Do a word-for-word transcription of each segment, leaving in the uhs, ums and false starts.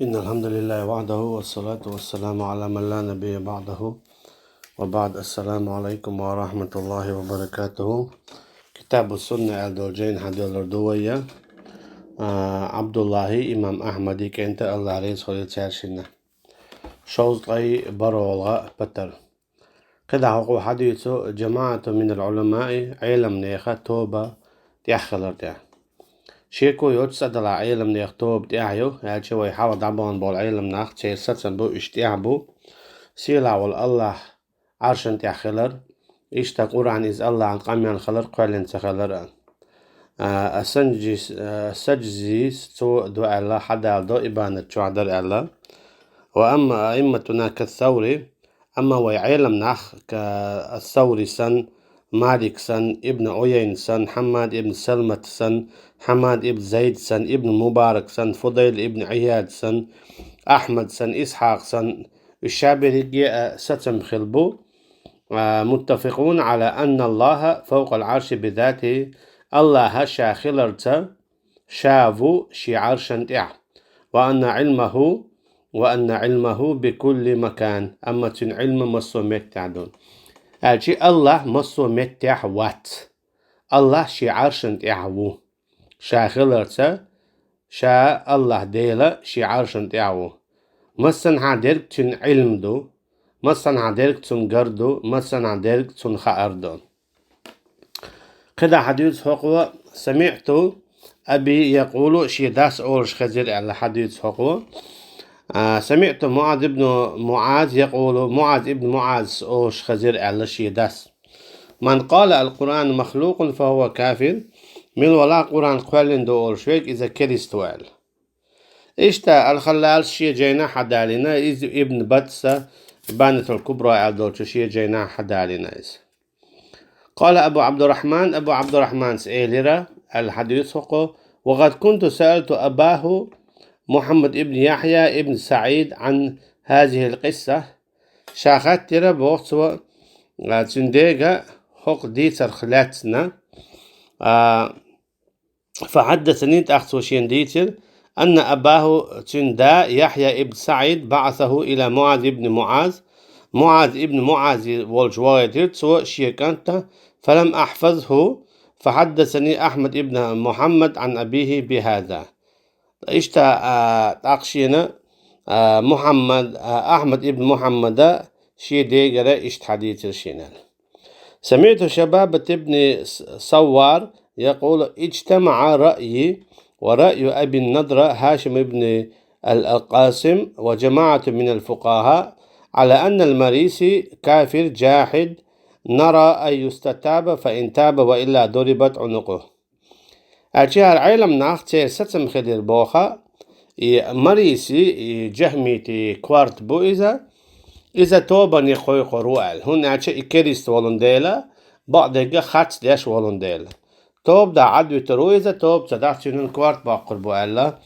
إن الحمد لله وحده والصلاة والسلام على من لا نبي بعده وبعد. السلام عليكم ورحمة الله وبركاته. Китабу Сунна аьлла долчу жайна хьадоьллур ду вай. А, Ӏабдуллахьи имам Ахьмади кӀентий, АллахӀ реза хуьлда цаьршинна. Шовзткъе бархӀалгӀа патар. КхидӀа хӀокхо хьадуьйцу جماعة من العلماء, Ӏеламнеха тоба тӀехь хилар тӀехь. Шеко йоцу цӀа далахь Ӏеламнех тоба тӀехь ю, аьлча вай хьалха дӀабахана болу Ӏеламнах, церан сацам бу, уьш тӀехь бу. Сийлахь волу АллахӀ Ӏаршана тӀехь хилар, иштта Къуръан иза АллахӀан къамел хилар, кхоьллина ца хилар а. А, Ас-Санджис-, а, Саджзис цо ду аьлла, хьадалдо, Ибанат чохь дара аьлла. وأما أئمتنا كالثوري, амма вай Ӏеламнах, ка Ас-Саури сан, Малик сан, Ибн Ӏуяйна сан, Хьаммад ибн Салмат сан, Хьаммад ибн Зайд сан, Ибн Мубарак сан, Фудайл ибн Ӏияд сан, Ахьмад сан, Исхьакъ сан, уьш ша берриге а сацам хилла бу, а, متفقون على أن الله فوق العرش بذاته, АллахӀ ша хиларца, ша ву шен Ӏаршана тӀехь. وأن علمه، وأن علمه بكل مكان, амма цуьнан Ӏилма массо а меттехь ду. Аьлча АллахӀ массо а меттехь вац. АллахӀ шен Ӏаршана тӀехь ву. Ша хиларца, ша АллахӀ Дела шен Ӏаршана тӀехь ву. Массанхьа дерг цуьнан Ӏилма ду, массанхьа дерг цунна гар ду, массанхьа дерг цунна хаар ду. КхидӀа хьадуьйцу хӀокхо, سمعت أبي يقول, шен дас олуш хезира аьлла хьадуьйцу хӀокхо. А, سمعت معاذ بن معاذ يقول, МуӀаз ибн МуӀаз олуш хезира аьлла шен дас. من قال القرآن مخلوق فهو كافر, мила валахь Къуръан кхоьллина ду олуш верг, иза керист ву аьлла. Иштта Ал-Халлалс шен жайна хьадалийна, иза Ибн Батса Ибанатул Кубра аьлла долчу шен жайна хьадалийна иза. قال أبو عبد الرحمن, Абу Ӏабдуррахьманс элира, аьлла хьадуьйцу хӀокхо: وقد كنت سألت أباه محمد بن يحيى بن سعيد عن هذه القصة. Ша хаттира, боху цо, а, цуьнан дега хӀокху дийцарх лаьцна, а, فحدثني, тӀаккха цо шена дийцира, أن أباه, цуьнан да, Яхьъя ибн СаӀид, بعثه إلى معاذ بن معاذ, МуӀаз ибн МуӀаз волчу вахийтира цо шен кӀанта, فلم أحفظه, فحدثني أحمد بن محمد عن أبيه بهذا. Иштта, а, тӀаккха шена, а, Мухьаммад, а, Ахьмад ибн Мухьаммада шен дегара иштта хьадийцира шена. سمعت شبابة بن س-، سوار يقول: اجتمع رأيي ورأي أبي النضر هاشم بن ال-، القاسم وجماعة من الفقهاء على أن المريسي كافر جاحد، نرى أن يستتاب، فإن تاب وإلا ضربت عنقه. Аьлча хӀара Ӏеламнах, церан сацам хилира боху, и Мариси, и жахмити корта бу иза, иза тобане кхойкхур ву аьлла, хӀунда аьлча и керист волун дела, бакъдерг хатта деш волун дела. Тоба дахь Ӏадвуьтур ву иза, тоба ца дахь цуьнан корта боккхур бу аьлла,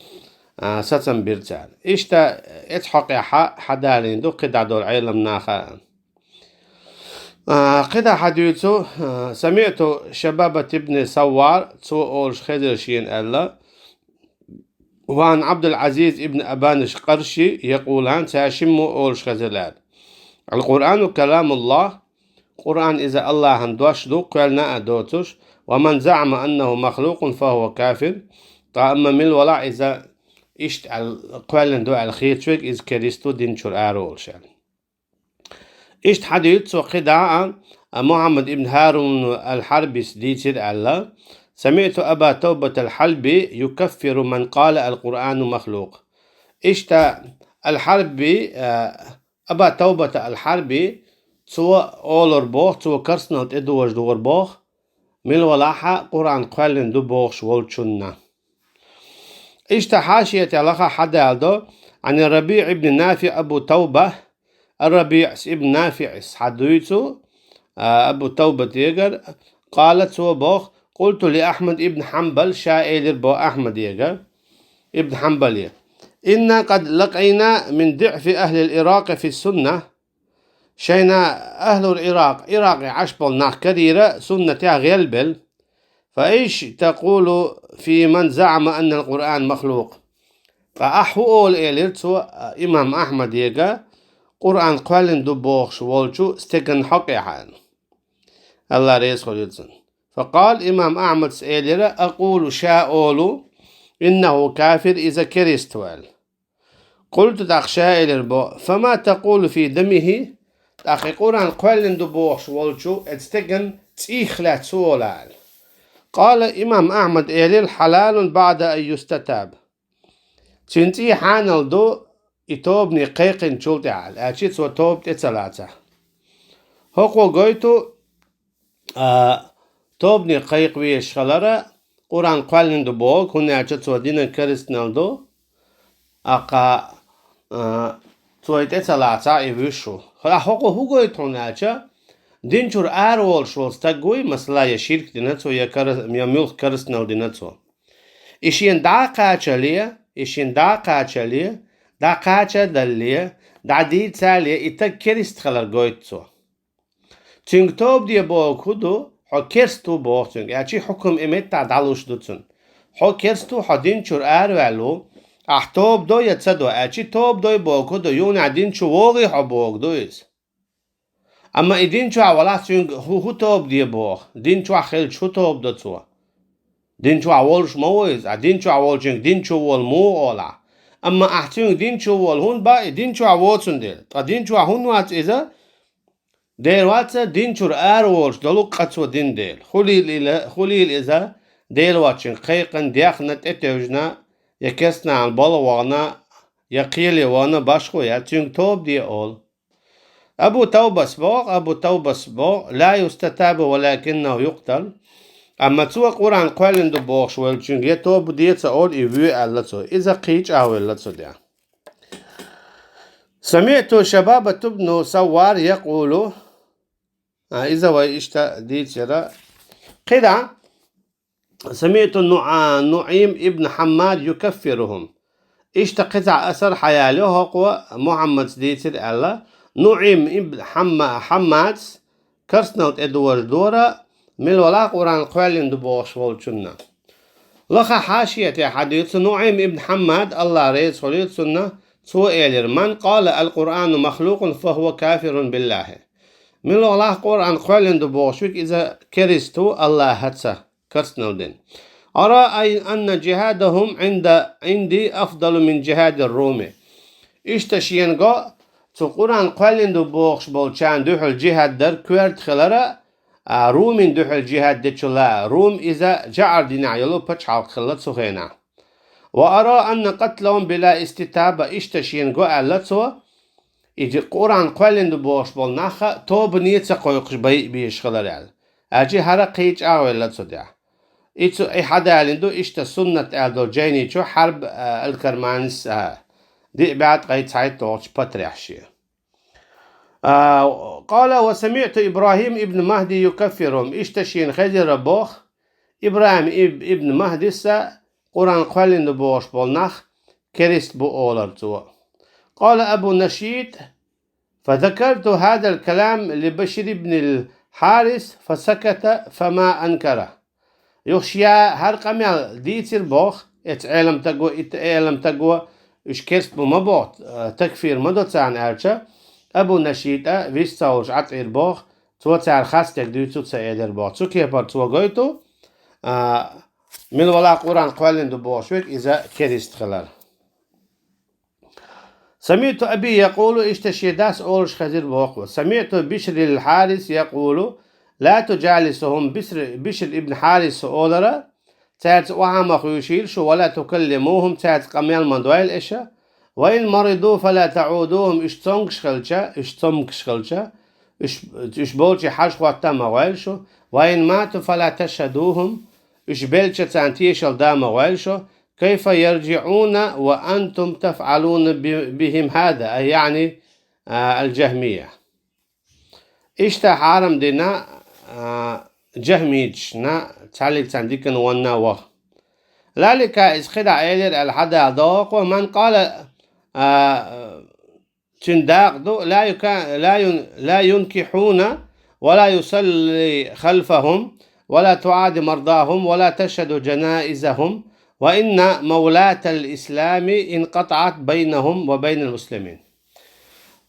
а, сацам бира цара. Иштта эцу хьокъехь хьа-, хьадалийна ду кхидӀа долу Ӏеламнаха. А, кхидӀа хьадуьйцу, а, سمعت شبابة بن سوار, цо олуш хезира шена аьлла, وعن عبد العزيز بن أبان القرشي يقولان, цара шиммо олуш хезира аьлла: القرآن كلام الله, Къуръан иза АллахӀан дош ду, кхоьллина а доцуш, ومن زعم أنه مخلوق فهو كافر, ткъа амма мила валахь иза иштта аьлла кхоьллина ду аьлла хеташ верг, иза керист ву, дин чуьра ара волуш аьлла. Иштта хьадуьйцу цо кхидӀа а, а, Мухьаммад ибн ХӀарун ал-Хьарбис дийцира аьлла: سمعت أبا توبة الحلبي يكفر من قال القرآن مخلوق. Иштта ал-Хьарби, а, Аба Тавбата ал-Хьарби, цо олур боху, цо карснал тӀедожадора боху, мила валахьа Къуръан кхоьллина ду бохуш волчунна. Иштта хьашиятехь лаха хьадалдо: عن الربيع بن نافع أبو توبة, ар-РабиӀс ибн НафиӀс хьадуьйцу, а, Абу Тавбатегара, قال, цо боху: قلت لأحمد بن حنبل, ша элира боху Ахьмадега, ибн Хьанбале: إنا قد لقينا من ضعف أهل العراق في السنة, шайна ахӀлур Иракъ, Иракъе Ӏаш болу нах карийра суннатехь гӀелбелла. فإيش تقول في من زعم أن القرآن مخلوق؟ Ткъа ахь хӀу олу, элира цо, а, имам Ахьмадега, Къуръан кхоьллина ду бохуш волчу стеган хьокъехь аьлла. Алла реза хуьлийла цунна. Факъала, имам Ахьмадс элира, акъулу, ша олу, иннаху кафир, иза керист ву аьлла. Къулту, тӀаккха ша элира бо, фама такъулу фи дамихи, тӀаккха и Къуръан кхоьллина ду бохуш волчу эцу стеган цӀийх лаьцна хӀу олу аьлла. Къала, имам Ахьмад элира, хьалалун баъда ан юстатаб. Цуьнан цӀий хьанал ду и тобане кхайкхинчул тӀаьхьа, аьлча цо тоба тӀе ца лацахь. ХӀокхо гойту, а, тобане кхайкха везаш хилар, Къуръан кхоьллина ду бохург, хӀунда аьлча цо динан керстанал ду, аккха, а, цо и тӀе ца лацахь, и вуьйш ву. ХӀара хӀокхо хӀу гойту хьуна аьлча, дин чуьра араволуш волу стаг вуй, масала, я ширк дина цо, я кара-, я муьлхха керстанал дина цо. И шена дӀа а кхачале, и шена дӀа а кхачале, дӀа кхача а далале, дӀа дийца а ле, и стаг керист хилар гойту цо. Цуьнга тоба де бохург хӀу ду, хьо керст ву боху цуьнга, аьлча хьукам и меттахь дӀалуш ду цунна. Хьо керст ву, хьо дин чуьра араваьлла ву, ахь тоба до я ца до, аьлча тоба дой бохург хӀу ду, юха дин чу вогӀий хьо бохург ду иза. Амма и дин чохь валахь, цуьнга хӀу, хӀу тоба де боху, дин чохь хилча хӀу тоба до цо? Дин чохь волуш ма ву иза, а дин чохь волчуьнга дин чу вола муха олахь? Амма ахь цуьнга дин чу вола хӀунда боху, и дин чохь воцун дела. Ткъа дин чохь хӀунда вац иза? Дера вац, дин чуьра араволуш долу къа цо дина дела. Хуьлийла, хуьлийла иза Дела воцчуьнга кхайкхина, дехна, тӀетевжина, я керстаналлин балха вахана, я кхеле вахана, башхо яц, цуьнга тоба де олу. Абу Тавбас боху, Абу Тавбас боху, ла юстатабу валакиннаху юкътал. Амма цо Къуръан кхоьллина ду бохуш волчуьнга я тоба де ца олу, и вуьй аьлла цо. Иза кхин чӀагӀвелла цо де. Самиъту Шабабат ибн Саввар якъулу, а, иза вай иштта дийцира. КхидӀа, самиъту Нуа-, Нуим ибн Хьаммад юкаффирухум. Иштта кхин цхьа асар хьаялайо хӀокхо, Мухьаммадс дийцира аьлла, Нуим ибн Хьамма-, Хьаммадс керстанал тӀедожадора, мила валахь Къуръан кхоьллина ду бохуш волчунна. Лаха хьашиятехь хьадуьйцу Нуим ибн Хьаммад, Алла реза хуьлийла цунна, цо элира, ман къала ал-Къуръану махлукъун, фахуа кафирун биллахи. Мила валахь Къуръан кхоьллина ду бохуш верг, иза керист ву Аллахьаца керстанал дина. Ара ай анна жихадахум инда, инди афдалу мин жихади руми. Иштта шена го, цу Къуръан кхоьллина ду бохуш болчарна дуьхьал жихад дар коьрта хилар, а, Румин дуьхьал жихад дечул а, Рум иза жаӀар динехь йолу пачхьалкх хилла цу хенахь. Ва ара анна къатлахум била иститаба, иштта шена го аьлла цо, и жи-, Къуръан кхоьллина ду бохуш болу нах тобане ца кхойкхуш байа безаш хилар аьлла. Аьлча хӀара кхин чӀагӀвелла цу тӀехь. И цу, и хьадалийна ду иштта суннат аьлла долу жайни чу Хьарб, а, ал-Карманис, а, диъ бӀе ткъе цхьайтталгӀачу патарехь шен. А, къала ва самиъту Ибрахим ибн Махди юкаффирухум. Иштта шена хезира боху, Ибрахим иб-, ибн Махдиса Къуръан кхоьллина ду бохуш болу нах керист бу олура цо. Къала Абу Нашид, фазакарту хадал калам ли Бишр ибн ал-Хьарис, фасаката, фама анкара. Юха ша хӀара къамел дийцира боху, эцу Ӏеламстаго, итт Ӏеламстаго, уьш керст бу ма боху, э, такфир ма до царна аьлча, Абу Нашида вист ца волуш Ӏа тӀера боху, цо цара хастаг дуьйцу ца элира боху. Цу кепара цо гойту, а, мила валахь Къуръан кхоьллина ду бохуш верг, иза керист хилар. Самиъту аби якъулу, иштта шен дас олуш хезира боху. Самиъту Бишрил Хьарис якъулу, ла тужалисухум, Бишр, Бишр ибн Хьарис олара, цаьрца охьа ма хуьйшийла шу, ва ла тукаллимухум, цаьрца къамел ма дойла аша, ва ин мариду фала таудухум, уьш цомгуш хилча, уьш цомгуш хилча, уьш, уьш болчу хьажа хӀотта ма гӀойла шу, ва ин мату фала ташхадухум, уьш белча царна тешал да ма гӀойла шу, кайфа яржиуна ва антум тафъалуна би-, бихим хада, ай, яъни, а, аль-Жахмия. Иштта хьарам дина, а, жахмична, цхьаьллиг царна дикана ванна ваха. Лалика из кхидӀа элира аьлла хьадала догӀу, ман къала, а, цуьнан дакъа ду, ла юка-, ла юн-, ла юнкихьуна, ва ла юсалли халфахум, ва ла туади мардахум, ва ла ташхаду жанаизахум, وإن مولاة الإسلام انقطعت بينهم وبين المسلمين.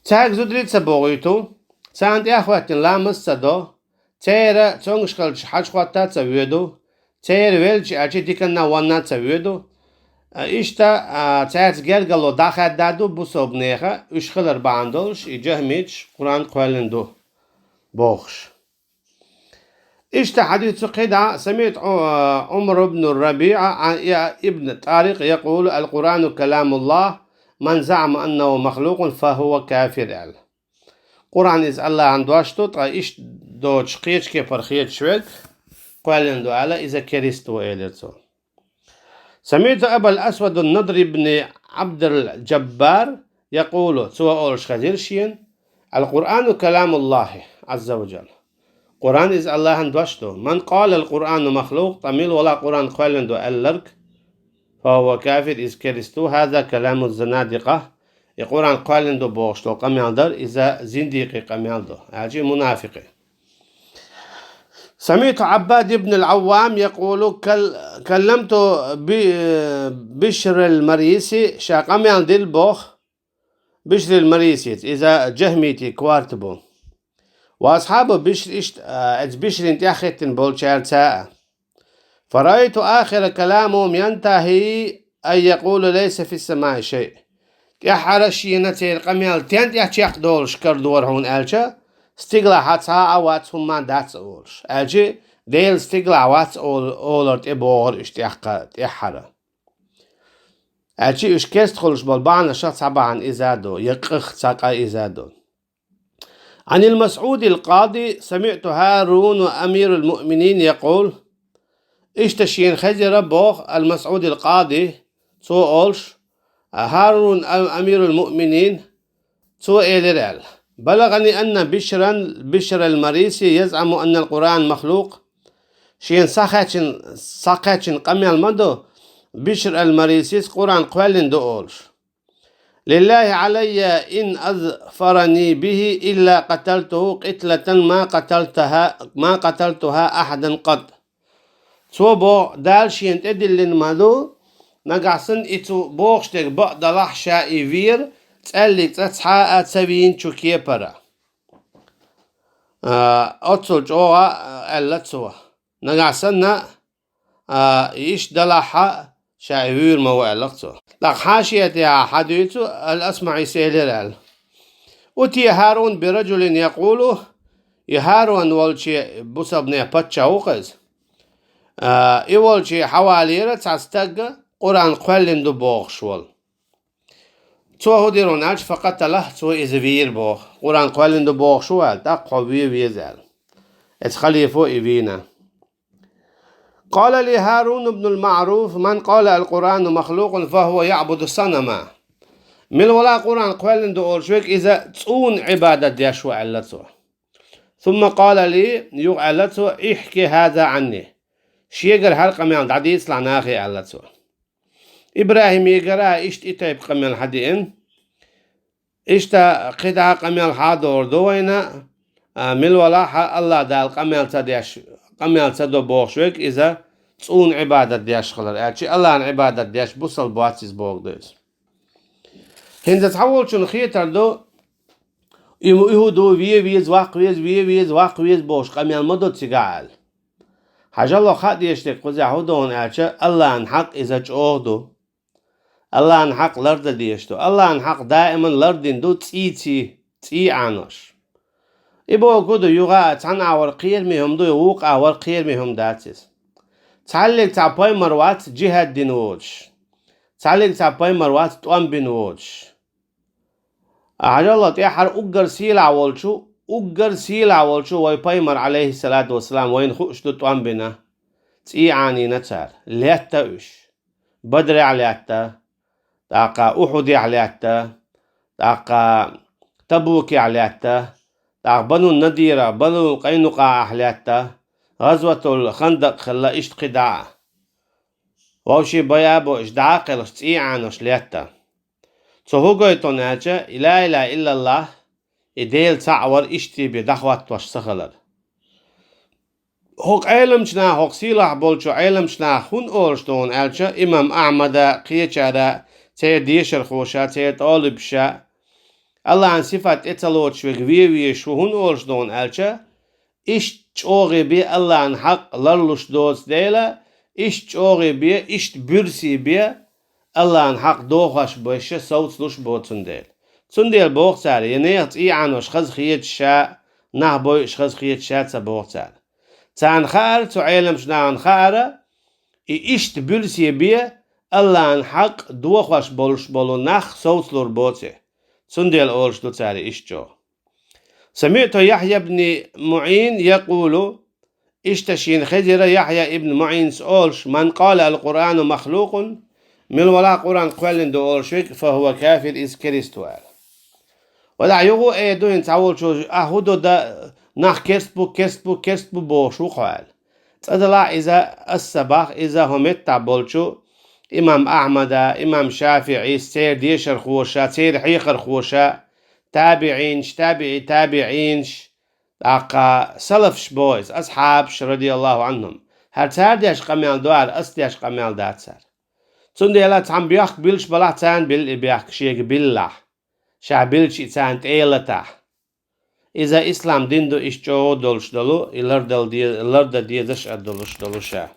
Цаьрга зударий ца богӀуьйту, царна тӀехӀоьттина ламаз ца до, церан цомгаш хилча хьажа хӀотта ца воьду, церан велча аьлча диканна ванна ца воьду. А, иштта, а, цаьрца гергарло дӀахаьдда ду бусалбанеха, уьш хилар бахьана долуш, и жахӀмиташ Къуръан кхоьллина ду бохуш. Иштта хьадийцу кхидӀа, سمعت عمر بن الربيع عن ابن طارق يقول: القرآن كلام الله، من زعم أنه مخلوق فهو كافر, аьлла. Къуръан иза АллахӀан дош ду, ткъа иштта доцуш кхечу кепара хеташ верг кхоьллина ду аьлла, иза керста ву, элира цо. سمعت أبا الأسود النضر بن عبد الجبار يقول, цо олуш хезира шена: القرآن كلام الله عز وجل. Къуръан иза АллахӀан дош ду. من قال القرآن مخلوق, ткъа мила вала Къуръан кхоьллина ду аьлларг, فهو كافر, иза керста ву, هذا كلام الزنادقة, и Къуръан кхоьллина ду бохуш долу къамел дар, иза зиндикъийн къамел ду, аьлча мунафикъийн. سمعت عباد بن العوام يقول: كل-، كلمت ب-، بشر المريسي, ша къамел дилла боху Бишрил Марисица, иза жахӀмитийн корта бу. وأصحاب بشر, иштта, а, иза Бишрина тӀаьхьахӀиттина болчаьрца а. فرأيت آخر كلامهم ينتهي أن يقول ليس في السماء شيء. ТӀаьххьара шена церан къамел стен тӀехь чекхдолуш карадора хьуна аьлча, стигалахь цхьа а вац, хӀумма а дац олуш. Аьлча, Делан стигалахь вац олу-, олар тӀебогӀура уьш тӀаккха тӀаьххьара. Аьлча, уьш керста хуьлуш болу бахьанашах цхьа бахьана иза а ду, я къих цхьа къа иза а ду. عن المسعود القاضي سمعت هارون أمير المؤمنين يقول, иштта шена хезира боху ал-Масъуд ал-Къади, цо олуш, ХӀарун ал-, Амирул-Муъминин, цо элира аьлла: بلغني أن بشرا، بشر المريسي يزعم أن القرآن مخلوق. Шена схьакхаьчна, схьакхаьчна къамел ма ду, Бишр ал-Марисис Къуръан кхоьллина ду олуш. لله علي إن أظفرني به إلا قتلته قتلة ما قتلتها، ما قتلتها أحدا قط. Цо боху, Дала шена тӀедиллина ма ду, нагахь санна и цо бохуш дерг бакъ далахь, ша и вийр, цӀаьллиг цкъа цхьа а ца вийначу кепара. А, оццул чӀогӀа, а, аьлла цо. Нагахь санна, а, иштта далахь а, ша и вуьйр ма ву, аьлла цо. ТӀаккха хьашиятехь хьадуьйцу, ал-АсмаӀис элира аьлла: أتي هارون برجل يقول, и ХӀарун волчу бусалбанех паччахь ву-кх иза. А, и волчу хьавалийра цхьа стаг, Къуръан кхоьллина ду бохуш волу. Цо хӀун дира хьуна аьлча, فقتله, цо иза вийр боху. Къуръан кхоьллина ду бохуш ву аьлла, тӀаккха хьо ве веза аьлла. Эцу халифо и вийна. قال لي هارون بن المعروف: من قال القرآن مخلوق فهو يعبد صنما. Мила вала Къуръан кхоьллина ду олуш верг, иза цӀуна Ӏибадат деш ву, аьлла цо. ثم قال لي, юха аьлла цо: احك هذا عني. Шегара хӀара къамел дӀадийцалахь нахе, аьлла цо. ИбрахӀимигара иштта и тайпа къамел хьадеана. Иштта кхидӀа къамел хьадор ду вайна, а, мила валахь а, АллахӀ Дала къамел ца деш, къамел ца до бохуш верг, иза цӀуна Ӏибадат деш хилар, аьлча АллахӀна Ӏибадат деш бусалба вац иза боху ду иза. ХӀинца цхьаволчунна хетар ду, и ма-, и хӀун ду, ве веза, ваккха веза, ве веза, ваккха веза бохуш къамел ма до цигахь аьлла. Хьажал, хьо хаа дезаш дерг кхузахь хӀун ду хьуна аьлча, АллахӀна хьакъ иза чӀогӀа ду. АллахӀна хьакъ лардан дезаш ду. АллахӀна хьакъ даиман лардина ду цӀий, цӀий Ӏанош. И бохург ду, юха а цхьана агӀор кхераме хӀума ду, вукху агӀор кхераме хӀума дац иза. Цхьаллиг цхьа пайхамар вац жихӀад дина воцуш. Цхьаллиг цхьа пайхамар вац тӀом бина воцуш. Хьажал, тӀаьххьара уггар сийлахь волчу, уггар сийлахь волчу вай пайхамар, Ӏалайхиссалату вассалам, вайна хууш ду тӀом бина. ЦӀий Ӏанийна цара. Летта уьш. Бадрехь летта, тӀаккха Ухьудехь летта, тӀаккха Табукехь летта, тӀаккха Бану Надирах, Бану Къайнукъаъехь летта, ГӀазватул Хандакъ хилла, иштта кхидӀа а. Вовшийн баябо иштта дӀа а кхелхаш, цӀий Ӏанош летта. Цо хӀун гойту аьлча, и ла илаха иллаллахӀ, и Дела цхьаъ вар иштта бен дӀахӀоттош ца хилар. ХӀокху Ӏеламчу наха, хӀокху сийлахь болчу Ӏеламчу наха хӀунда олуш ду хьуна аьлча, имам Ахьмада, кхечара, церан дешархоша, церан тӀалибаша, Аллахьан сифат тӀе ца лоцуш верг вен везаш ву хӀунда олуш ду хьуна аьлча, иштта чӀогӀа бен Аллахьан хьакъ ларлуш доцу дела, иштта чӀогӀа бен, иштта буьрса бен Аллахьан хьакъ дохош беш, совцалуш бу цундела. Цундела боху цара, я нехан цӀий Ӏанош хаза хеташ ша, нах бойуш хаза хеташ ша ца боху цара. Царна хаьара, цу Ӏеламчу нахана хаьара, и иштта буьрса бен Аллахьан хьакъ дохош болуш болу нах совцалур боций. Цундела олуш ду цара иштта чӀогӀа. سمعت يحيى بن معين يقول, иштта шена хезира Яхьъя ибн МуӀинас олуш: من قال القرآن مخلوق, мила валахь Къуръан кхоьллина ду олуш верг, فهو كافر, иза керста ву аьлла. Валахь, юха а эр ду хӀинца цхьаволчо, ахь хӀун до дан, нах керст бу, керст бу, керст бу бохуш ву-кх хьо аьлла. Цкъа делахь иза, аса ца боху, иза хӀокху меттехь болчу имам Ахьмада, имам ШафиӀис, церан дешархоша, церан хьехархоша, табиӀинаш, табиӀи табиӀинаш, тӀаккха салафаш боху иза, асхьабаш, радияллаху Ӏанхум. ХӀара цара деш къамел ду, хӀара аса деш къамел дац хӀара. Цундела цхьана бехк билуш балахь, царна билла и бехк шега биллалахь, ша билча и царна тӀе а латахь. Иза ислам дин ду, иштта чӀогӀа долуш долу, и лардал де-, лардан дезаш а долуш долу ша.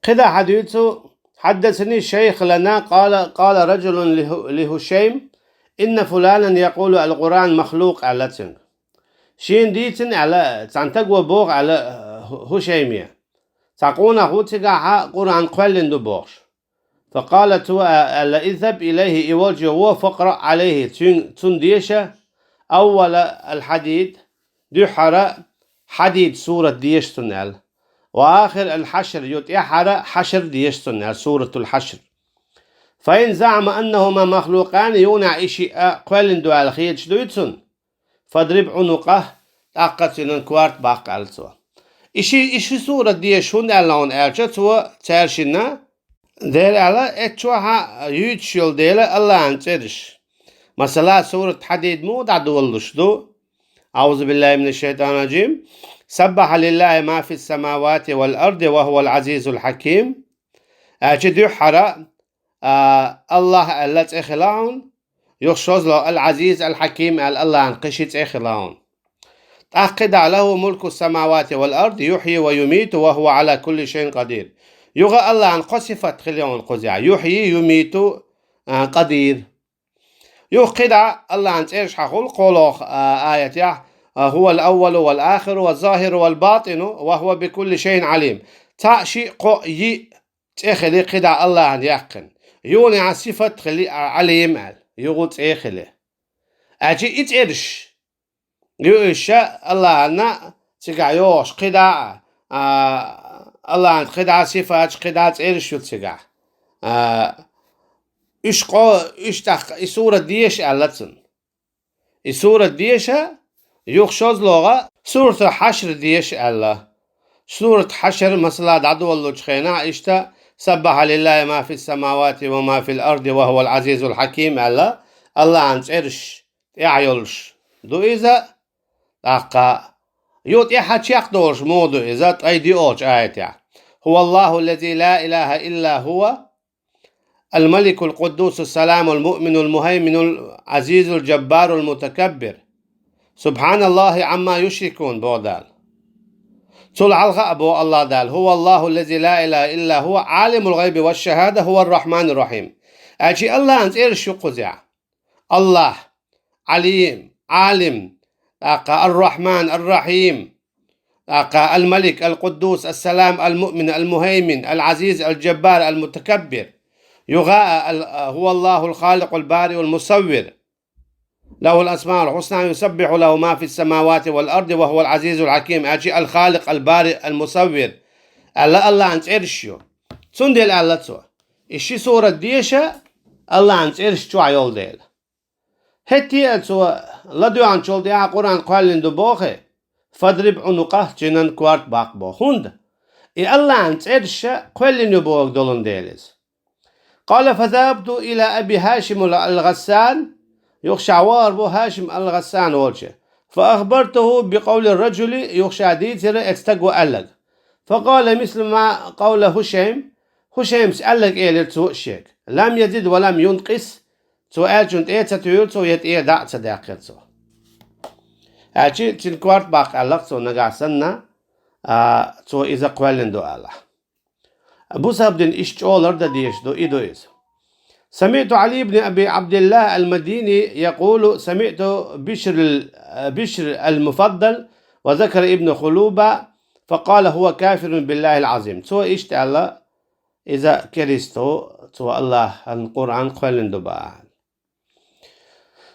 КхидӀа хьадуьйцу: حدثني شيخ لنا قال، قال رجل له-، لهشيم: إن فلانا يقول القرآن مخلوق, аьлла цуьнга. Шена дийцина аьлла, цхьана стага боху аьлла, ХӀу-, ХӀушайме. Цхьа къонах ву, цигахь Къуръан кхоьллина ду бохуш. فقال, цо а-, аьлла: اذهب إليه, и волчу гӀо, فاقرأ عليه, цуьнга, цунна деша, أول الحديد, дуьххьара Хьадид сурат деша цунна аьлла. وآخر الحشر, ю тӀаьххьара Хьашр деша цунна аьлла, суратул Хьашр. فإن زعم أنهما مخلوقان, юха а и шиъ а кхоьллина ду аьлла хеташ дуй цунна, فاضرب عنقه, тӀаккха цуьнан корта баккха, аьлла цо. И ши, и ши сурат деша хӀунда аьлла хьуна аьлча, цо цаьршинна, дера аьлла, эццахь юьйцуш йолу дела Аллахьан цӀераш. Масала, сурат Хьадид муха дӀадолалуш ду? أعوذ بالله من الشيطان الرجيم. سبح لله ما في السماوات والأرض وهو العزيز الحكيم. Аьлча дуьххьара, а, Аллахь аьлла цӀе хила хьуна, юха шозлагӀа Ал-Азиз Ал-Хьаким аьлла Аллахьан кхин ши цӀе хила хьуна. ТӀаккха кхидӀа: له ملك السماوات والأرض يحيي ويميت وهو على كل شيء قدير. Юха Аллахьан кхо сифат хила хьуна кхузахь: يحيي، يميت, а, قدير. Юха кхидӀа Аллахьан цӀераш хьахула кхоалгӀа, а, аятехь: هو الأول والآخر والظاهر والباطن وهو بكل شيء عليم. Цхьаъ, шиъ, кхоъ, йиъ цӀе хили кхидӀа Аллахьан яьккхина. Юха а сифат хили, а, Ӏалим аьлла, юха цӀе хили. Аьлча и цӀераш ю уьш Аллахьана цигахь йогӀуш кхидӀа а, а, Аллахьан кхидӀа сифаташ, кхидӀа цӀераш ю цигахь. А, уьш къо-, уьш тӀаккха и сурат деша аьлла цунна. И сурат деша, юха шозлагӀа суратул Хьашр деша аьлла. Сурат Хьашр, масала, дӀадолалучу хенахь иштта: سبح لله ما في السماوات وما في الأرض وهو العزيز الحكيم аьлла, Аллахьан цӀераш тӀехь йолуш ду иза, тӀаккха ю тӀаьхьа чекхдолуш муха ду иза, ткъе диъолчу аятехь: هو الله الذي لا إله إلا هو الملك القدوس السلام المؤمن المهيمن العزيز الجبار المتكبر. سبحان الله عما يشركون, боху Дала. Цул хьалха а боху Аллах Дала: هو الله الذي لا إله إلا هو عالم الغيب والشهادة هو الرحمن الرحيم. Аьлча Аллахьан цӀераш ю кхузахь: Аллахь, Ӏалим, Ӏалим, тӀаккха Ар-Рахьман, Ар-Рахьим, тӀаккха Ал-Малик, Ал-Къуддус, Ас-Салам, Ал-Муъмин, Ал-Мухьаймин, Ал-Ӏазиз, Ал-Джаббар, Ал-Мутакаббир. Юха а, ал-, а, هو الله الخالق البارئ المصور. له الأسماء الحسنى يسبح له ما في السماوات والأرض وهو العزيز الحكيم. Аьлча Ал-Халикъ, Ал-Бари, Ал-Мусаввир аьлла Аллахьан цӀераш ю. Цундела аьлла цо: и ши сурат деша Аллахьан цӀераш чохь йолу дела. ХӀетте а цо ладоьгӀначул тӀаьхьа Къуръан кхоьллина ду боху, فاضرب عنقه, цуьнан корта баккха боху. ХӀунда? И Аллахьан цӀераш кхоьллина ю бохург долун дела иза. قال فذهبت إلى أبي هاشم الغسان, юха ша вахар бу ХӀашим Ал-ГӀассан волчу. فأخبرته بقول الرجل, юха ша дийцира оцу стага аьлларг. فقال مثل ما قال هشيم, Хушаймас аьлларг элира цо а шега. لم يزد ولم ينقص, цо аьллачунна тӀе а ца туьйхира цо, я тӀе а дӀа а ца даьккхира цо. Аьлча, цуьнан корта баккха аьлларг цо нагахь санна, а, цо иза кхоьллина ду аьлла. Бусалба дин иштта чӀогӀа лардан дезаш ду, и ду иза. سمعت علي بن أبي عبد الله المديني يقول: سمعت بشر ال-, بشر المفضل وذكر ابن خلوبة فقال: هو كافر بالله العظيم. Цо иштта аьлла, иза керста ву, цо АллахӀан Къуръан кхоьллина ду боху.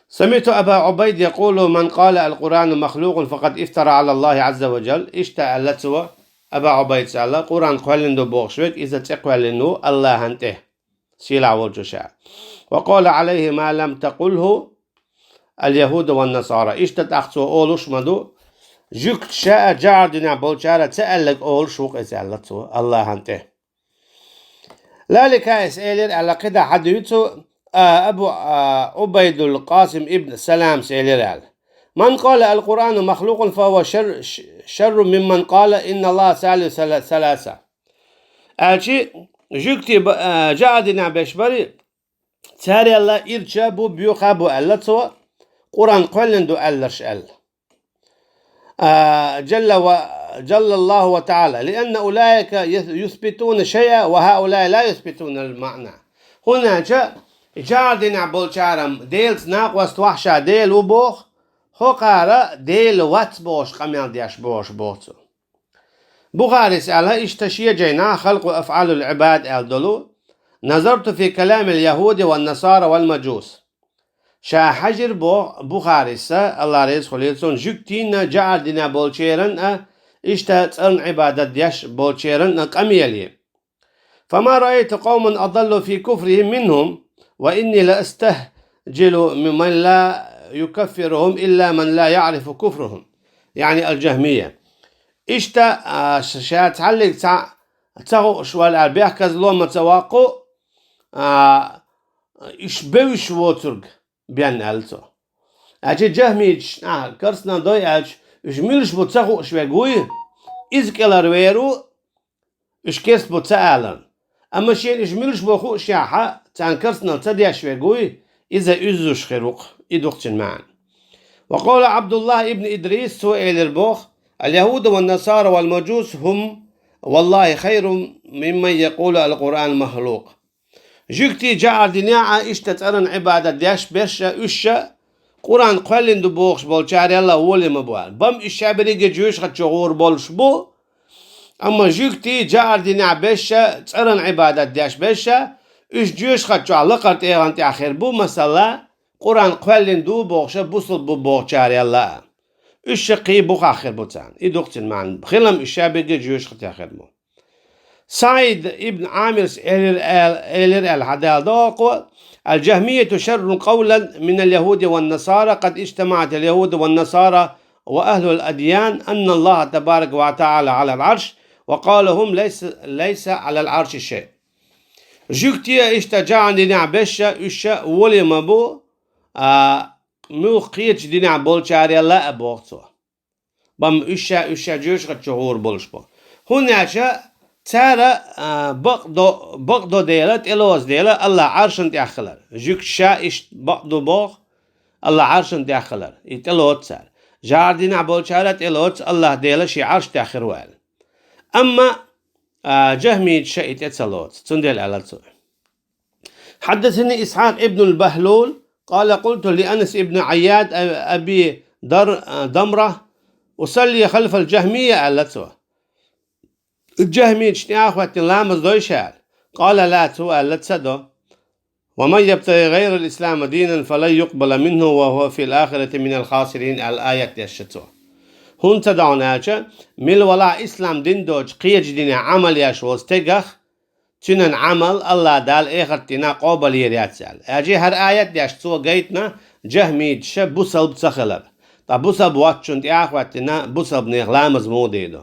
سمعت أبا عبيد يقول: من قال القرآن مخلوق فقد افترى على الله عز وجل. Иштта аьлла цо, Аба Ӏубайдас аьлла, Къуръан кхоьллина ду бохуш верг, иза цӀе кхоьллина ву АллахӀан тӀе, сийлахь волчу Ша. وقال عليه ما لم تقله اليهود والنصارى. Иштта тӀаккха цо олуш ма ду, жуьгташа а, жӀар динехь болчара а ца аьлларг олуш ву-кх иза, аьлла цо, АллахӀан тӀе. Лаликаис элира аьлла, кхидӀа хьадуьйцу, а, Абу, а, Ӏубайдул Къасим ибн Саламас элира аьлла: من قال القرآن مخلوق فهو شر, شر ممن قال إن الله ثالث ثلاثة. Аьлча, жуьгтий ба-, а, жӀар динехь берш барий, царел ирча бу, боьха бу аьлла цо, Къуръан кхоьллина ду аьлларш аьлла. А, جل و-, جل الله وتعالى، لأن أولئك يث-, يثبتون الشيء وهؤلاء لا يثبتون المعنى. ХӀунда аьлча жӀар динехь болчара Делаца накъост вахьа ша Дела ву боху, хӀокхара Дела вац бохуш къамел деш бохуш боху цо. Бухарис аьлла иштта шен жайнахь خلق أفعال العباد аьлла долу: نظرت في كلام اليهود والنصارى والمجوس. Ша хьаьжира боху Бухарис, АллахӀ реза хуьлийла цунна, жуьгтийн а, жӀар динехь болчеран а, иштта цӀарна Ӏибадат деш болчеран а къамеле. فما رأيت قوما أضل في كفرهم منهم، وإني لأستعجب ممن لا يكفرهم إلا من لا يعرف كفرهم. يعني الجهمية. Иштта, а, ш-, ша цхьаллиг цхьаъ ца хууш вара аьлла, бехказло ма ца воккху, а, уьш бевзаш воцург бен аьлла цо. Аьлча жахмиташ, а, керстанал дой аьлча, уьш муьлш бу ца хууш верг вуй, иза кӀелхьарвер ву, уьш керста бу ца аларна. Амма шена уьш муьлш бу хуушехь, царна керстанал ца деш верг вуй, иза уьззуш хир ву-кх, и ду-кх цуьнан маьӀна. وقال عبد الله بن إدريس, цо элира боху: اليهود والنصارى والمجوس هم والله خير ممن يقول القرآن مخلوق. Жуьгтий, жӀар динехь а иштта цӀаран Ӏибадат деш берш а, уьш а Къуръан кхоьллина ду бохуш болчарел а волий ма бу аьлла. Бан уьш ша берриге а жоьжахати чу гӀур болуш бу, амма жуьгтий, жӀар динехь берш а, цӀаран Ӏибадат деш берш а, уьш жоьжахати чохь лакхара тӀегӀан тӀехь хир бу, масала, Къуръан кхоьллина ду бохуш а, бусалба бу бохучарел а. Уьш а кхин бухахь хир бу царна. И ду-кх цуьнан маьӀна. Хилам уьш ша берриге а жоьжахатехь хир бу. СаӀид ибн Ӏамирс элира аьл-, элира аьлла хьадалдо хӀокхо: الجهمية شر قولا من اليهود والنصارى، قد اجتمعت اليهود والنصارى وأهل الأديان أن الله تبارك وتعالى على العرش، وقالوا هم ليس، ليس على العرش شيء. Жуьгтий а иштта жӀар динехь берш а, уьш а волий ма бу, а, муьлхха кхечу динехь болчарел а, боху цо. Бан уьш ша, уьш ша жоьжахати чу гӀур болуш бу. ХӀунда аьлча цара, а, бакъдо, бакъдо дела, тӀелоцу дела АллахӀ Ӏаршана тӀехь хилар. Жуьгташа иштта бакъду боху, АллахӀ Ӏаршана тӀехь хилар. И тӀелоцу цара. ЖӀар динехь болчара тӀелоцу АллахӀ Дела шен Ӏарш тӀехь хир ву аьлла. Амма, а, жахмиташа и тӀе ца лоцу. Цундела аьлла цо. حدثني إسحاق ابن البهلول قال: قلت لأنس بن عياد أبي در-، ضمرة: أصلي خلف الجهمية؟ аьлла цо. Жахмиташ тӀе а хӀоьттина ламаз дой ша аьлла. قال: لا, цо аьлла, ца до. ومن يبتغ غير الإسلام دينا فلن يقبل منه وهو في الآخرة من الخاسرين, аьлла аят дешча цо. ХӀунда ца догӀу аьлча, мила валахь ислам дин доцуш кхечу динехь Ӏамал еш волу стегах, цуьнан Ӏамал АллахӀ Дала эхарт дийнахь къобал йийр яц аьлла. Аьлча хӀара аят деш цо гайтина жахмиташа бусалба ца хилар. Ткъа бусалба воцчунна тӀе а хӀоьттина, бусалбанех ламаз муха дийр ду?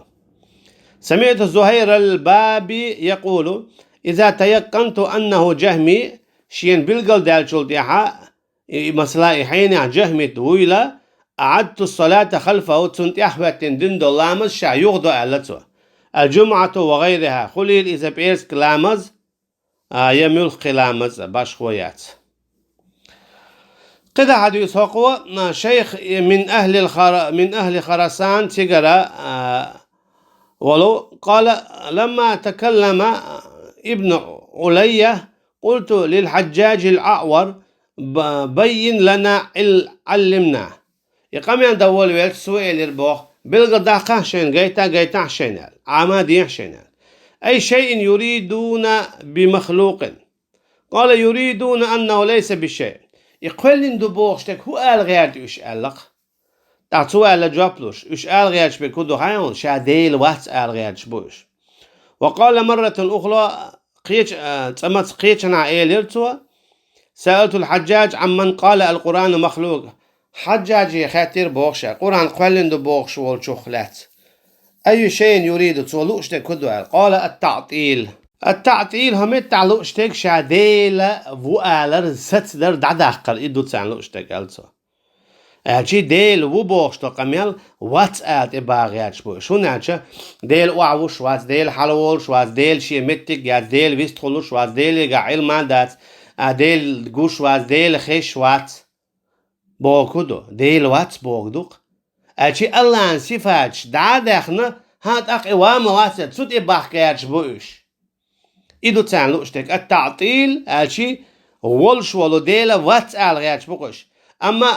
سمعت زهير البابي يقول: إذا تيقنت أنه جهمي, шена билгалдаьллачул тӀаьхьа, и, и масала, и хьенехь жахмит вуйла, أعدت الصلاة خلفه, цунна тӀехьа хӀоьттина дина долу ламаз ша юха до аьлла цо. الجمعة وغيرها, хуьлийла иза пӀераска ламаз, а, я муьлххе ламаз а, башхо яц. КхидӀа хьадийцу хӀокхо, а, шайх мин ахлил Хара-, мин ахли Харасан цигара, а, волу, قال: لما تكلم ابن علي قلت للحجاج الأعور: ب-, بين لنا عل-, علمنا. И къамел дан волавелча, цо элира боху: «Билгалдаккхахьа шайна, гайта, гайтахьа шайна», — аьлла, «Ӏама дехьа шайна», — аьлла. «أي شيء يريدون بمخلوق؟ قال: يريدون أنه ليس بشيء». И кхоьллина ду бохуш дерг хӀун ала гӀерта уьш аьлла-кх. ТӀаккха цо аьлла жоп луш: уьш ала гӀерташ берг хӀун ду хаьий хьуна, ша Дела вац ала гӀерташ бу уьш. وقال مرة أخرى, кхеча-, а, цӀа маца кхечанхьа элира цо: سألت الحجاج عمن قال القرآن مخلوق. Хьаджжаже хаьттира боху ша, Къуръан кхоьллина ду бохуш волчух лаьцна: أي شيء يريد, цо лууш дерг хӀун ду аьлла. قال: التعطيل. التعطيل, хӀокху меттехь лууш дерг ша Дела ву алар, сацадар дӀадаккхар, и ду царна лууш дерг, аьлла цо. Аьлча Дела ву бохуш долу къамел вац ала тӀебаха гӀерташ бу уьш. ХӀунда аьлча Дела охьавуш вац, Дела хьалаволуш вац, Дела шен меттиг яц, Дела вистхуьлуш вац, Делегахь Ӏилма дац, а, Дела гуш вац, Дела хезаш вац. Бохург хӀун ду? Дела вац бохург ду-кх. Аьлча Аллахьан сифаташ дӀа а даьхна, хӀан, тӀаккха и ван ма вац, цу тӀе баха гӀерташ бу уьш. И ду царна лууш дерг. Ат-таътил аьлча, волуш волу Дела вац ала гӀерташ бу-кх уьш. Амма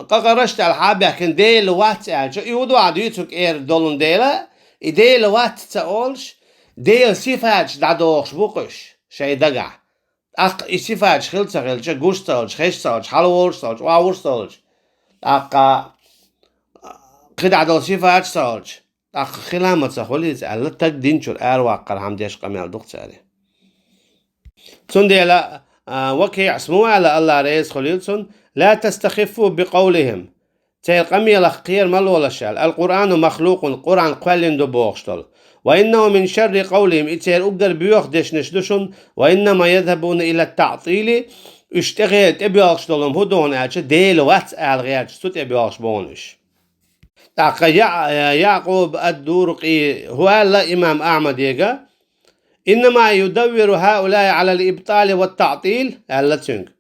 къа-, къараш тӀехь хьа а баьхкина, Дела вац аьлча, и хӀун ду ахь дуьйцург, эр долун Дела, и Дела вац ца олуш, Делан сифаташ дӀадохуш бу-кх уьш шайн дагахь. ТӀаккха и сифаташ хила ца хилча, гуш ца хилча, хезаш ца хилча, хьалаволуш ца хилча, охьавуш ца хилча, тӀаккха кхидӀа долу сифаташ ца хилча, тӀаккха хила ма ца хуьлу иза аьлла, стаг дин чуьра араваккхархьама деш къамел ду-кх цара. Цундела, а, Вакиъс муха аьлла, Аллах реза хуьлийла цунна: «لا تستخفوا بقولهم». Церан къамелах кхера ма лолаш аьлла. «القرآن مخلوق», Къуръан кхоьллина ду бохуш долу. «وإنه من شر قولهم», и церан уггар боьха дешнаш ду шуна. «وإنما يذهبون إلى التعطيل», уьш тӀе-, тӀебоьлхуш долу хӀун ду хьуна аьлча, Дела вац ала гӀерташ, цу тӀебоьлхуш бу хьуна уьш. ТӀаккха Я-, Якъуб ад-Дуркъи хӀун аьлла имам Ахьмадега: «إنما يدور هؤلاء على الإبطال والتعطيل», аьлла цуьнга.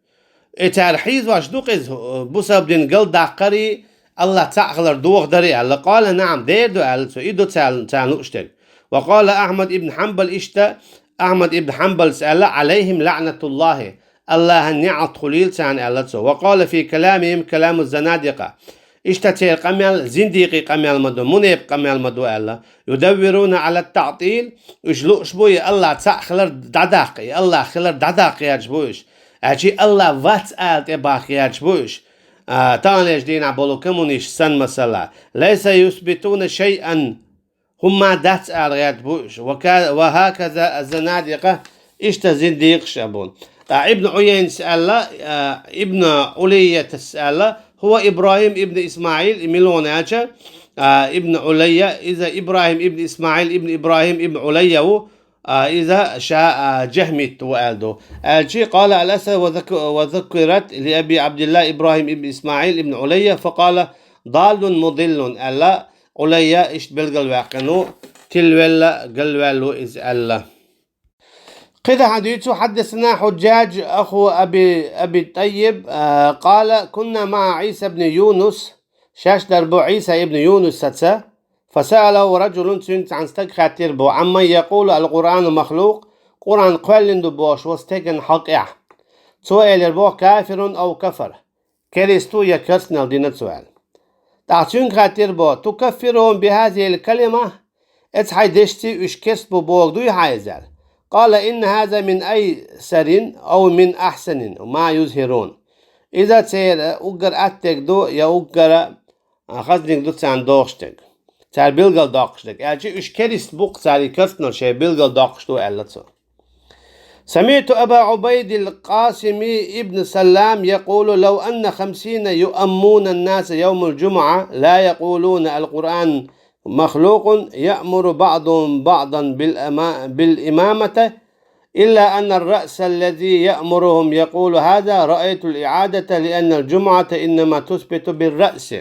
И цара хьийзош ду-кх иза, бусалба дин галдаккхари, Аллах цхьаъ хилар дохадари аьлла. «قال: نعم», дера ду аьлла цо, и ду царна, царна лууш дерг. «وقال أحمد بن حنبل», иштта Ахьмад ибн Хьанбалс аьлла: «عليهم لعنة الله», Аллахьан неӀалт хуьлийла царна аьлла цо. «وقال في كلامهم كلام الزنادقة». Иштта церан къамел зиндикъийн къамел ма ду, мунепакъ къамел ма ду аьлла. «يدورون على التعطيل», уьш лууш бу и Аллах цхьаъ хилар дӀадаккха, и Аллах хилар дӀадаккха гӀерташ бу уьш. Аьлча Аллах вац ала тӀебаха гӀерташ бу уьш. А, таханлерчу дийнахь болу коммунисташ санна масала. «ليس يثبتون شيئا», хӀумма дац ала гӀерта бу уьш. «وك-, وهكذا الزنادقة», иштта зиндикъаш а бу. ТӀаккха Ибн Ӏуяйнас аьлла, а, Ибн Ӏулайятас аьлла: «هو إبراهيم بن إسماعيل», и мила ву аьлча, а, Ибн Ӏулайя, иза ИбрахӀим ибн ИсмаӀил ибн ИбрахӀим ибн Ӏулайя ву, а, иза ша, а, джахмит ву аьлла ду. Аьлча, «قال الأسد وذك-, وذكرت لأبي عبد الله إبراهيم بن إسماعيل بن عليا فقال: ضال مضل», аьлла, Ӏулайя иштта билгалваьккхина ву, тилвелла, галваьлла ву иза аьлла. КхидӀа хьадийцу: حدثنا حجاج أخو أبي، أبي الطيب، а, قال: كنا مع عيسى بن يونس, шаьш дар бу Ӏийса ибн Юнусаца, «فسأله رجل», цуьнга цхьана стага хаьттира боху: «عمن يقول القرآن مخلوق», Къуръан кхоьллина ду бохуш волу стеган хьокъехь. Цо элира боху: «كافر أو كفر», керста ву я керстанал дина цо аьлла. ТӀаккха цуьнга хаьттира боху: «تكفرهم بهذه الكلمة», оцу хьайн дешций уьш керста бу бохург дуй хьан иза аьлла? «قال: إن هذا من أيسر أو من أحسن ما يظهرون». Иза церан уггар аттег ду, я уггара, а, хазниг ду царна дохуш дерг. Цара билгал доккхуш дерг. Аьлча уьш керста бу-кх, цара и керстанал шайн билгал доккхуш ду аьлла цо. سمعت أبا عبيد القاسم بن سلام يقول: لو أن خمسين يؤمون الناس يوم الجمعة لا يقولون القرآن مخلوق يأمر بعضهم بعضا بالأما-، بالإمامة، إلا أن الرأس الذي يأمرهم يقول هذا، رأيت الإعادة، لأن الجمعة إنما تثبت بالرأس.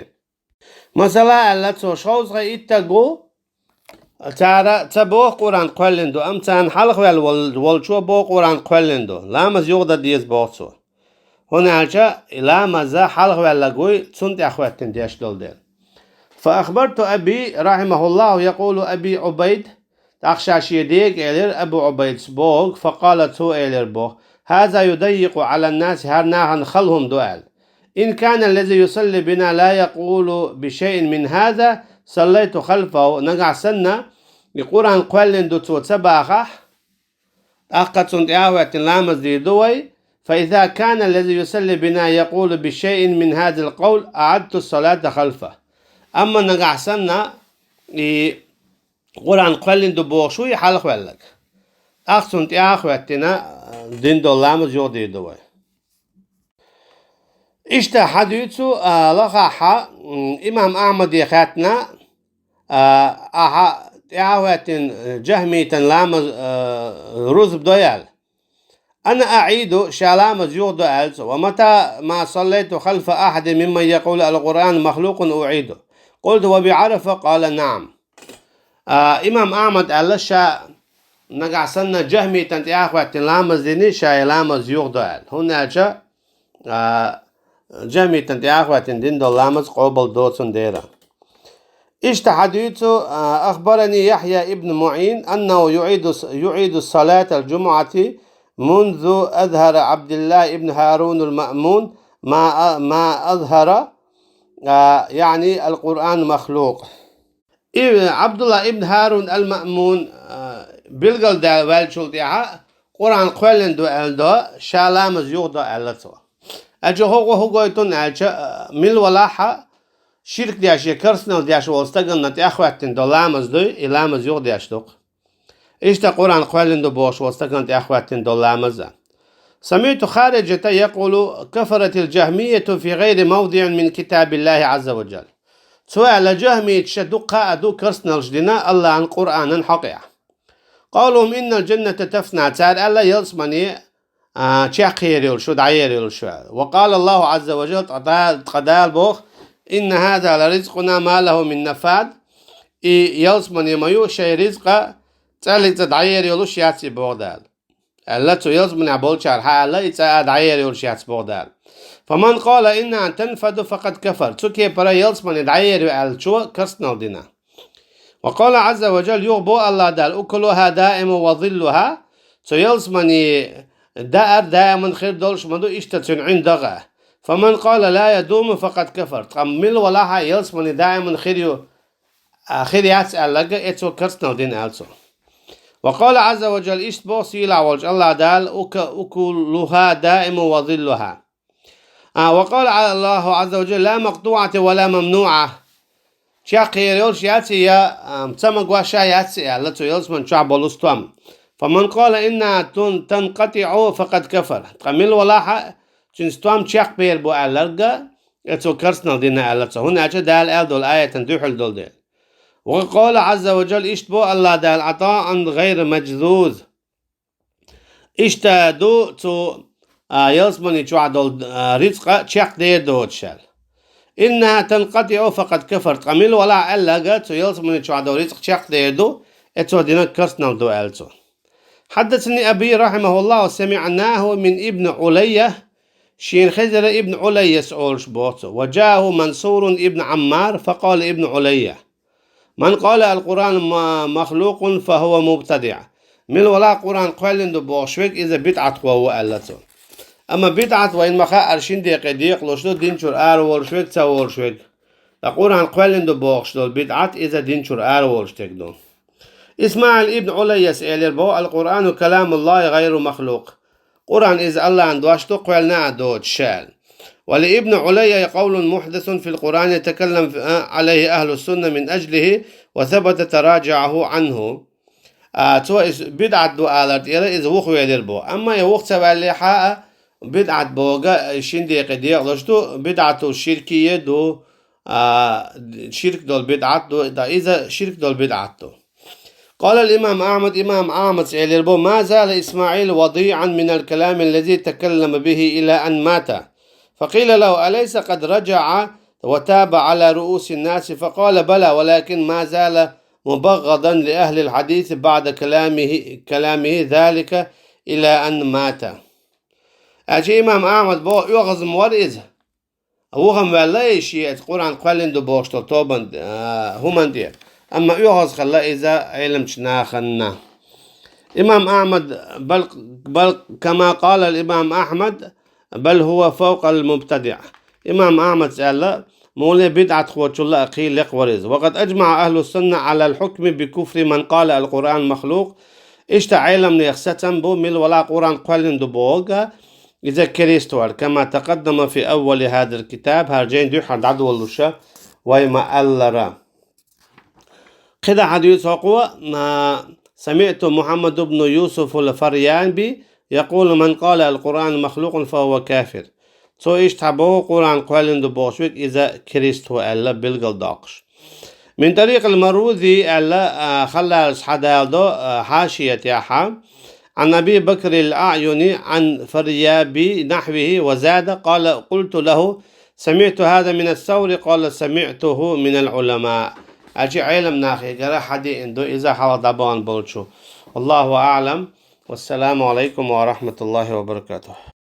Масала, аьлла цо, шовзткъе итт стаг ву, цара ца боху Къуръан кхоьллина ду, амма царна хьалхаваьлла вол-, волчо боху Къуръан кхоьллина ду, ламаз юха дан деза боху цо. ХӀунда аьлча и ламаз хьалхаваьлларг вуй, цунна тӀехьахӀоьттина деш долу дела. فأخبرت أبي رحمه الله يقول أبي عبيد, тӀаккха ша шен дега элира, Абу Ӏубайдас бохург, فقال, цо элира боху: هذا يضيق على الناس, хӀара нахана хала хӀума ду аьлла. إن كان الذي يصلي بنا لا يقول بشيء من هذا صليت خلفه, нагахь санна и Къуръан кхоьллина ду цо ца бахахь, тӀаккха цунна тӀехьахӀоьттина ламаз дийр ду вай, فإذا كان الذي يصلي بنا يقول بشيء من هذا القول أعدت الصلاة خلفه. Амма нагахь санна и Къуръан кхоьллина ду бохуш вуй хьалхаваьлларг, тӀаккха цунна тӀехьахӀоьттина дина долу ламаз юха дийр ду вай. Иштта хьадуьйцу, а, лахахь, м, имам Ахьмаде хаьттина, а, ахьа тӀехьахӀоьттина, э, жахмитан ламаз, э, рузба до аьлла. أنا أعيد, ша ламаз юха до аьлла цо. ومتى ما صليت خلف أحد ممن يقول القرآن مخلوق أعيده. قلت: وبعرفة؟ قال: نعم. А, имам Ахьмада аьлла, ша нагахь санна жахмитан тӀехьахӀоьттина ламаз дина, ша и ламаз юха до аьлла. ХӀунда аьлча, а, жахмитан тӀехьахӀоьттина дина долу ламаз къобал доцун дела. Иштта хьадуьйцу, а, أخبرني يحيى بن معين أنه يعيد، يعيد صلاة الجمعة منذ أظهر عبد الله بن هارون المأمون ما، ما أظهر، а, يعني القرآن مخلوق. И Абдулла ибн ХӀарун ал-Маъмун, а, билгалдаьлла ваьллачул тӀаьхьа, Къуръан кхоьллина ду аьлла до, ша ламаз юха до аьлла цо. Аьлча хӀокхо хӀун гойту аьлча, а, мила валахь а, ширк деш я керстанал деш волу стаганна тӀехьахӀоьттина долу ламаз дуй, и ламаз юха деш ду-кх. Иштта Къуръан кхоьллина ду бохуш волу стаганна тӀехьахӀоьттина долу ламаз а. سمعت خارجة يقول: كفرت الجهمية في غير موضع من كتاب الله عز وجل. Цо аьлла, жахмиташа дуккха а ду керстаналш дина Аллахьан Къуръанан хьокъехь. قولهم إن الجنة تفنى, цара аьлла, ялсамани, а, чекхъер йолуш ю, дӀаер йолуш ю аьлла. وقال الله عز وجل, ткъа Дала, ткъа Дала боху: إن هذا لرزقنا ما له من نفاد. И ялсамани ма ю, шайн ризкъа цӀа-лица дӀаер йолуш яц и, боху Дала. Аьлла, цу ялсаманехь болчара хьан аьлла, и цӀа а дӀаер йолуш яц, боху Дала. فمن قال إنها تنفد فقد كفر. Цу кепара ялсамани дӀаер ю аьллачо керстанал дина. وقال عز وجل, юха боху Аллахь Дала: أكلها دائم وظلها. Цу ялсамани даар даиман хир долуш ма ду, иштта цуьнан Ӏин дагӀа. فمن قال لا يدوم فقد كفر. Ткъа мила валахь а ялсамани даиман хир ю, а, хир яц аьлларг а, э, цо керстанал дина аьлла цо. وقال عز وجل, иштта боху сийлахь волчу Аллахь Дала: أك-، أكلها دائم وظلها. А, وقال الله عز وجل: لا مقطوعة ولا ممنوعة. Чекхъер йолуш яц и, я, а, ца магош а яц и аьлла, цу ялсамани чохь болу стом. فمن قال إنها تن-، تنقطع فقد كفر. Ткъа мила валахь а, цуьнан стом чекхбер бу аьлларг а, э, цо керстанал дина аьлла цо. ХӀунда аьлча Дала аьлла долу аятана дуьхьал долу дела. وقال عز وجل, иштта боху Аллахь Дала: عطاء غير مجذوذ. Иштта ду цу, а, ялсамани чохь долу, а, рицкъа чекхдер доцуш аьлла. إنها تنقطع فقد كفر. Ткъа мила валахь аьлларг а, цу ялсамани чохь долу рицкъа чекхдер ду, э, цо динарг керстанал ду аьлла цо. حدثني أبي رحمه الله سمعناه من ابن علية, шена хезира Ибн Ӏулаййас олуш боху цо. وجاءه منصور بن عمار فقال ابن علية: من قال القرآن م-، مخلوق فهو مبتدع. Мила валахь а Къуръан кхоьллина ду бохуш верг, иза бидӀатхо ву аьлла цо. Амма бидӀат вайна ма-хаъара шин декъе декъалуш ду, дин чуьра ара волуш верг, ца волуш верг. Ткъа Къуръан кхоьллина ду бохуш долу бидӀат, иза дин чуьра ара волуш дерг ду. ИсмаӀил ибн Ӏулаййас элира боху: القرآن كلام الله غير مخلوق. Къуръан иза Аллахьан дош ду, кхоьллина а доцуш аьлла. ولابن علية قول محدث في القرآن يتكلم عليه أهل السنة من أجله وثبت تراجعه عنه. А, цо иза бидӀат ду алар тӀера иза вухавелира боху. Амма и вуха ца ваьллехьа а, бидӀат бохург шин декъе декъалуш ду, بدعة شركية ду, а, ширк долу бидӀат ду, ткъа иза ширк долу бидӀат ду. قال الإمام أحمد, имам Ахьмада элира боху: ما زال إسماعيل وضيعا من الكلام الذي تكلم به إلى أن مات. فقيل له: أليس قد رجع وتاب على رؤوس الناس، فقال: بلى، ولكن ما زال مبغضا لأهل الحديث بعد كلامه، كلامه ذلك إلى أن مات. Аьлча имам Ахьмада боху, оьгӀаз ма вара иза. Вухам ваьлла и шиъ, Къуръан кхоьллина ду бохуш долу тобанна, а, хӀуманна тӀе. Амма оьгӀаз хилла иза Ӏеламчу нахана. Имам Ахьмад, бал, бал, кама къала ал-имам Ахьмад, бал хӀува фавкъал мубтадиъ. Имам Ахьмада аьлла, муьлхха бидӀатхочул а кхин лекха вара иза. Ва къад аджмаӀа ахьлу сунна Ӏалал хьукми би куфри ман къала ал-Къуръан махлукъ. Иштта Ӏеламнехан сацам бу, мила валахь Къуръан кхоьллина ду бохург, иза керста вар, кама такъаддама фи аввали хьадал китаб, хӀара жайна дуьххьара дӀадолалуш вай ма-аллара. КхидӀа хьадуьйцу хӀокхо, а, самиъту Мухьаммад ибн Юсуф ал-Фарьяби якъулу: ман къала ал-Къуръан махлукъун, фа хӀува кафир. Цо иштта боху, Къуръан кхоьллина ду бохуш верг, иза керста ву аьлла билгалдоккхуш. Мин тарикъ ал-Марузи аьлла, а, халлалаш хьадалдо, а, хьашиятехь, Ӏан Аби Бакр ал-Аъюни Ӏан Фарьяби нахьвихи ва зада, къала: къулту лахӀу: самиъту хӀаза мин ас-Саври, къала: самиътухӀу мин ал-Ӏулама. Аьлча Ӏеламнахе гара хьадеана ду иза хьалха дӀабахана болчу. Валлаху аӀлам. Вассаламу Ӏалайкум ва рахьматуллахӀи ва баракатухӀ.